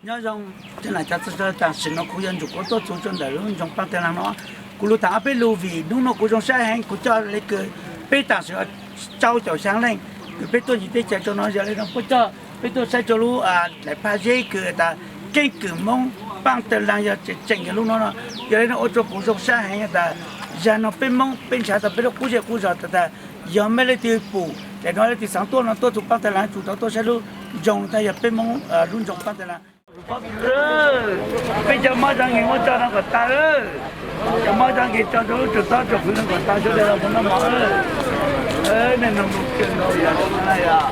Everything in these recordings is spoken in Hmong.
Nyob zoo, tam sim no kuv yog Ntsuam Kuab tuaj txug rua ntawm lub nroog Paaj Teg Laag no. Kuv lug tham ob peb lug vim hnub no kuv zoo sab heev, kuv coj le kws peb tam sim no rau caum xyaa leej kws peb tuaj ncig teb chaws rau no. Yog le no puab coj peb tuaj saib rua lub daim phaj zeb kws tas keeb kwm Moob Paaj Teg Laag yog tseem tseem yog lub no no. Yog le no ua rua kuv zoo sab heev tas zag no peb Moob peb nrhav tau peb lub qub zej qub zog tas tas yog mej leej twg pum daim no leej twg xaav tuaj no tuaj txug Paaj Teg Laag tsum tau tuaj saib lub nroog tas yog peb Moob lub nroog Paaj Teg Laag. Peb cov mob tso nkeeg muab tso no kom tas, cov mob tso nkeeg tso rau lub tsuas tob tsuas hwv no kom tas, sawv daws los mus noj mov. Nej no mus kawg nkaus yog, mob tso nkeeg lawm.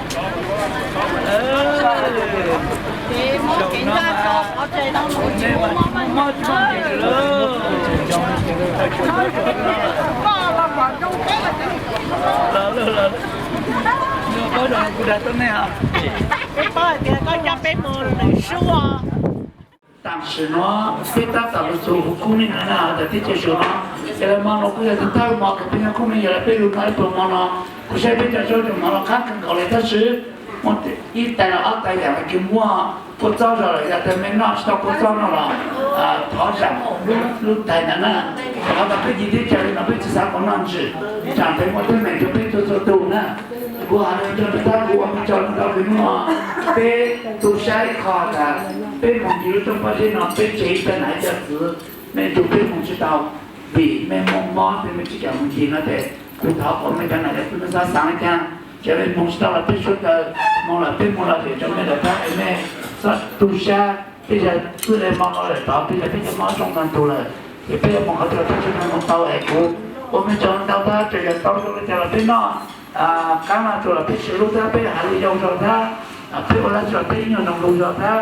Los, los, los, kuv dag tau nej os. Peb paub hais tias koj coj peb mus lwm sub os. Tam sim no peb tab tom lug txug huv Khub Mej no na, tas teb chaws Suav no, ces lawv mo no kuj yog thawj thawj mo kws peb nyob Khub Mej, yog lawv peb lug no ib pluag mo no, kuv saib peb cov zaub cov mov los qab kawg nkaus li tab sis muaj ib tais los ob tais yaam le kws muaj kua txob zog lawm, yog tas mej noj tsis tau kua txob no los thov zaam lub tais ntawd na. Qhov tas peb ncig teb chaws li no peb tsis xav kom noj ntsws, tsaam ntev muaj teeb meem rua peb txhua txhua tug na. Kuv has le rua peb tab kuv ua mej cov neeg tau kws nub no peb tu saib qhov tas peb moog ncig lub rooj pob zeb no peb tseg ib tug nam cov txwv, mej nrug peb moog tsis tau vim mej muaj mob tes mej tsis kam moog ncig no tes kuv thov kom mej cov nam cov txwv mej xob xaav le caag, ces mej moog tsis tau los peb suav dlawg moog los peb moog los vim rua mej lawm tab es mej xob tu sab. Peb yog txwj le mo no lawm tod peb yog peb cov mob zoo tag tug lawm, ces peb yuav moog qhov twg los peb tsuas moog tau es kuv ua mej cov neeg tau tab tseem yog tau zoo le caag los peb noj, qaab no tsuas los peb swv lub tab peb has lug yau zog tab, peb ua dlaab tsi los peb ib nyuag noog lug zog tab,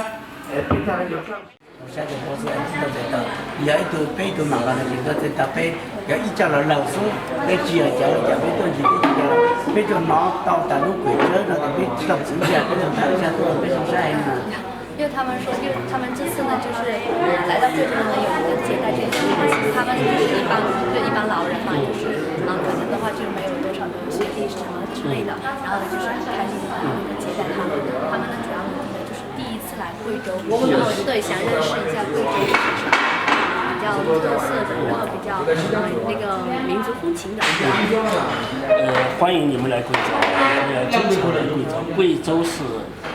peb tag le yuav saib tus pob xwb tau txais tau, yog ib tug peb ib tug mam los nws tsis tau txais tau peb, yog ib co los laug xwb peb tsis yog cov li cas peb tuaj ncig peb tsis yog, peb tsuas hnov tau tas lub kawm tsawb no tas peb tsis tau txwv ntsia peb tsuas tham zaj tuaj peb zoo sab heev na. 因为他们说，因为他们这次呢，就是来到贵州呢，有一个接待中心，他们就是一帮，就一帮老人嘛，就是嗯，可能的话就没有多少东西，历史什么之类的，然后呢，就是很开心的，他们能接待他们，他们呢，主要目的呢，就是第一次来贵州，然后对，想认识一下贵州比较特色的，然后比较呃那个民族风情的。呃，欢迎你们来贵州，呃，经常来贵州。贵州是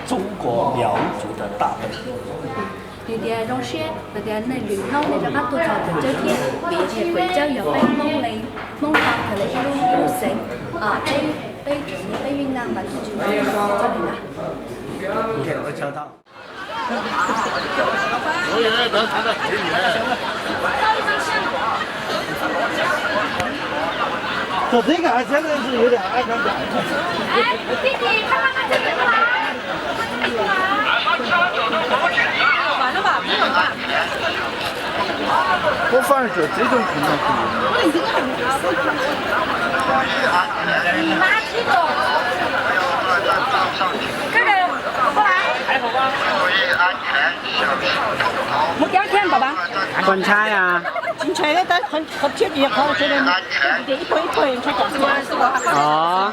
中国苗族的大本营。 Nws tias zoo siab, nws tias nej lwm hnub nej rov qab tuaj txog Kawm Cawb thiab, vim tias Kawm Cawb yog peb Hmoob li, Hmoob tau kawg li ib lub, ib lub xeev, peb, peb tseem, peb Vij Nam mas tsis tau li na. Tôi thấy cả hai xếp lên thì có điểm ai khán giả. Có phải là kiểu thấy trong cùng là cùng. Một kéo thêm bảo bà. Con trai à? Con trai đấy, tao không, không biết gì, không, cho nên để ít tuổi, ít tuổi, cho chọn. Ồ.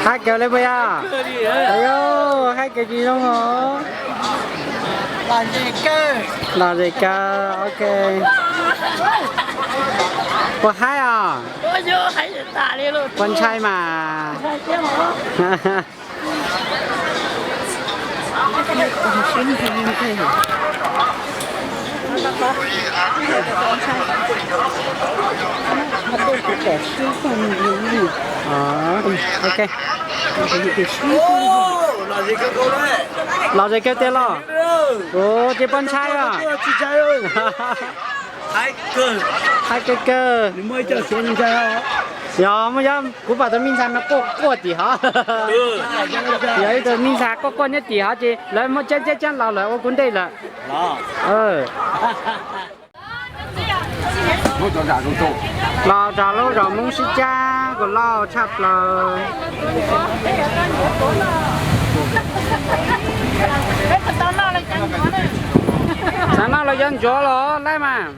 Haib kawg li puas yog? Ayo, haib kawg tsis zoo os. Lom zem kawg, ok. Puas haib os? Puas ntshai mas. Ok. Los ze kawg tiag los? Ua ces poj ntshai os. Haib kawg kawg. Yog muaj, yog kuv pom tus me ntxhais mas quaj quaj tim hov. Yog ib tug me ntxhais quaj quaj nyob tim hov ces lawv muab ceeb ceeb ceeb los lawm ua kuv ntej lawm. Los rau lub zos Hmoob Sib Cab kuj loj tshaj plaws. Xav noj los yuav ntsuav los laij mas.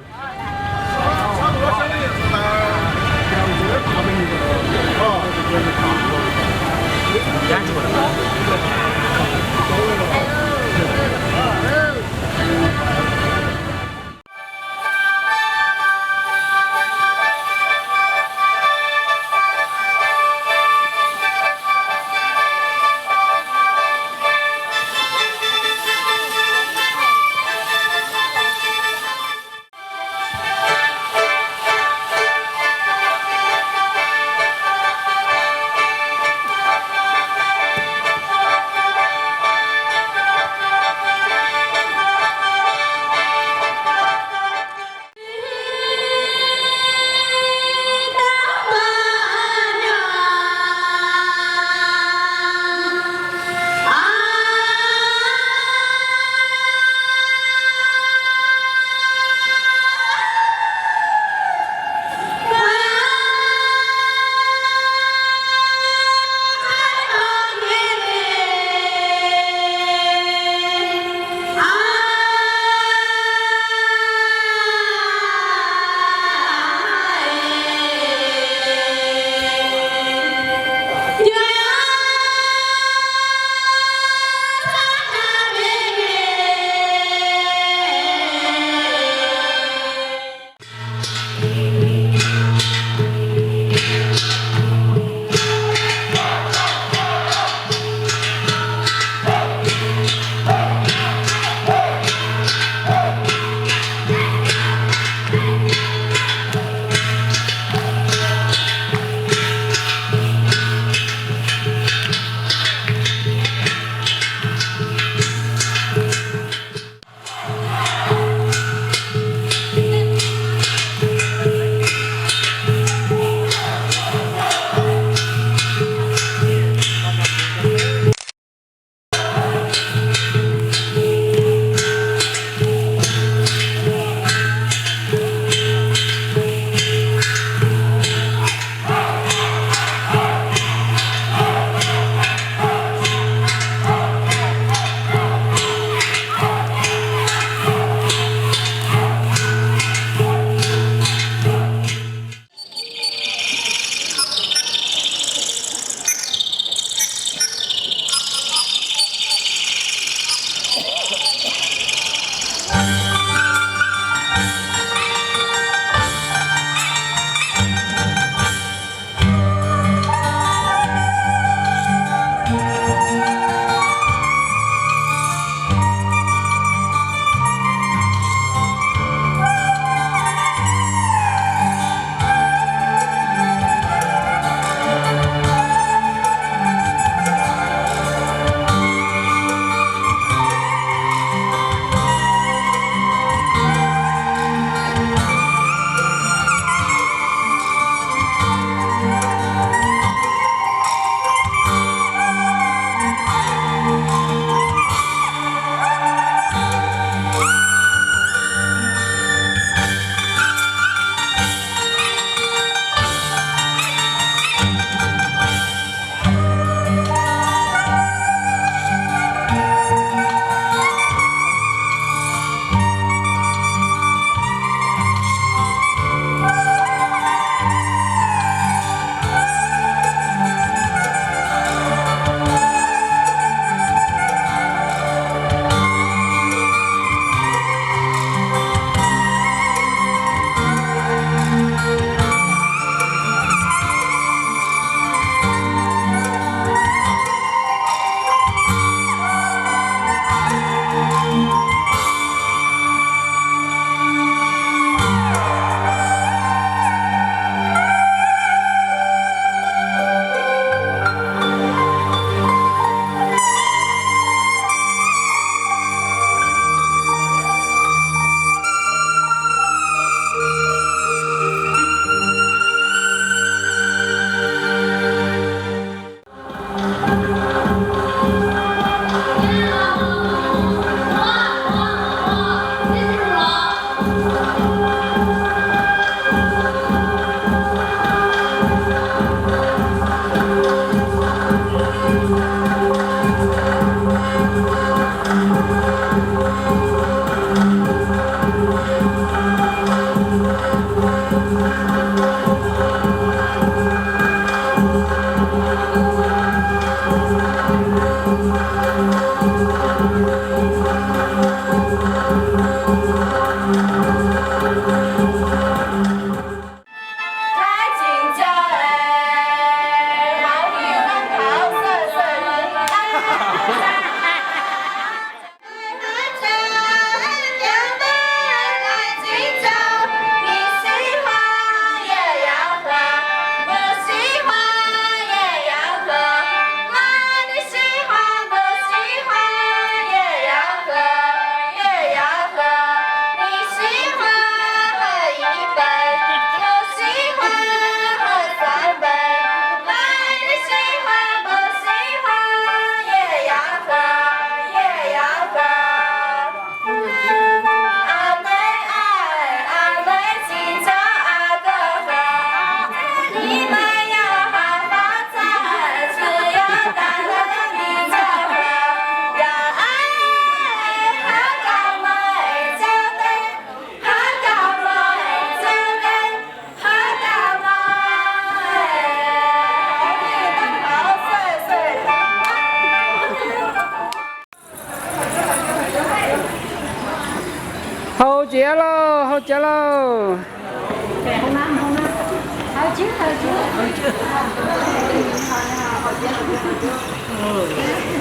Cov lauj,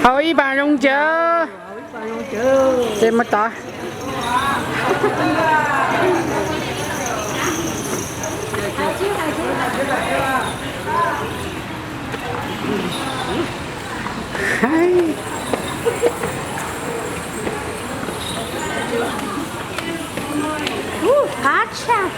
hau ib pas zoo cawv, ces mus tod. Qab tshaj.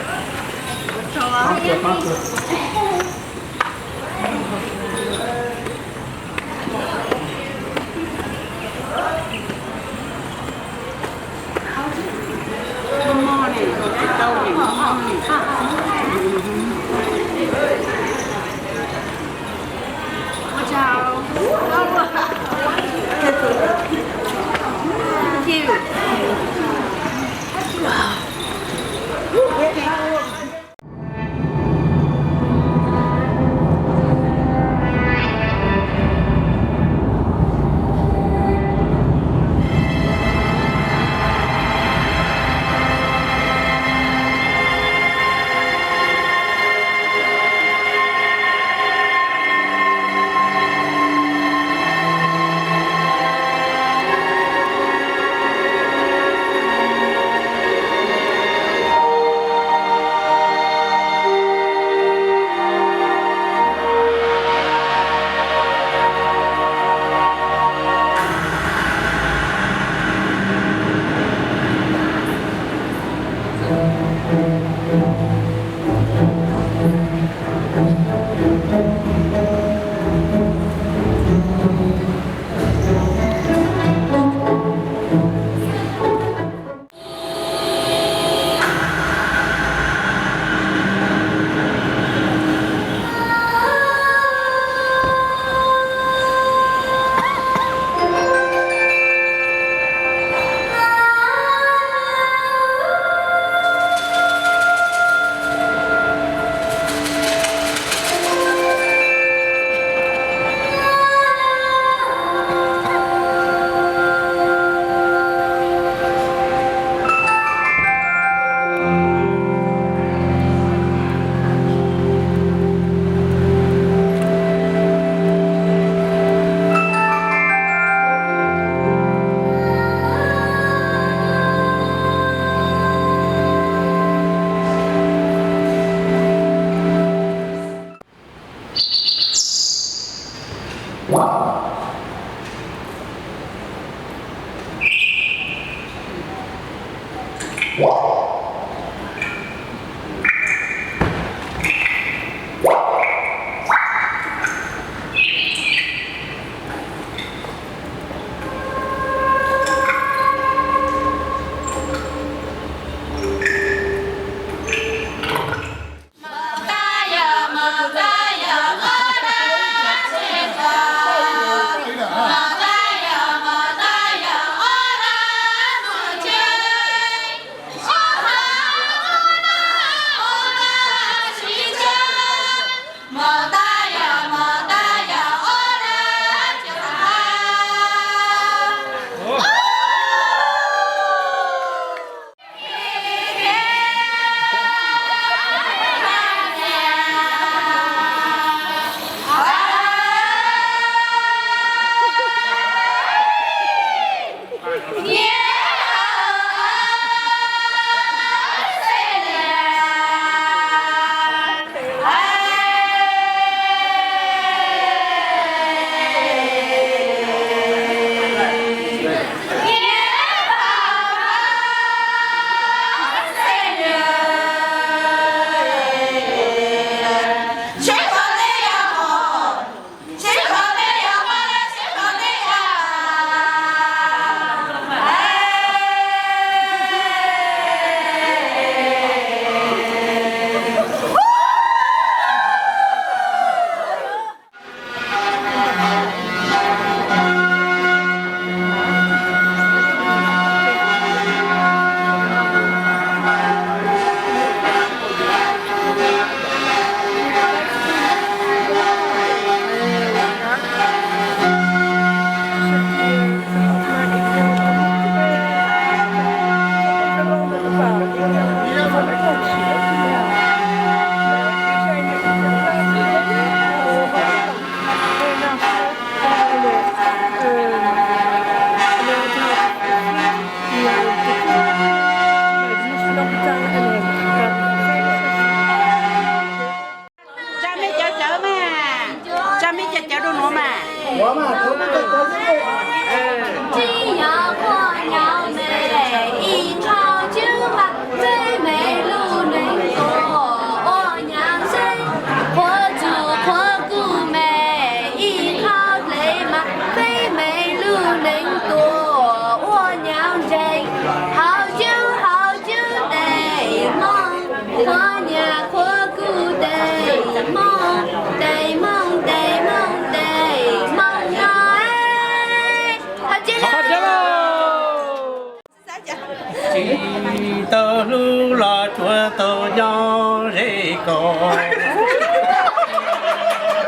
Tau hlub los tsuav tau nyob ze kos,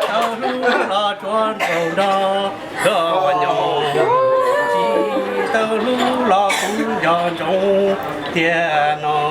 tau hlub los tsuav nkaus nrog koj nyob, tsis tau hlub los kuv nco ntsoov tiag no.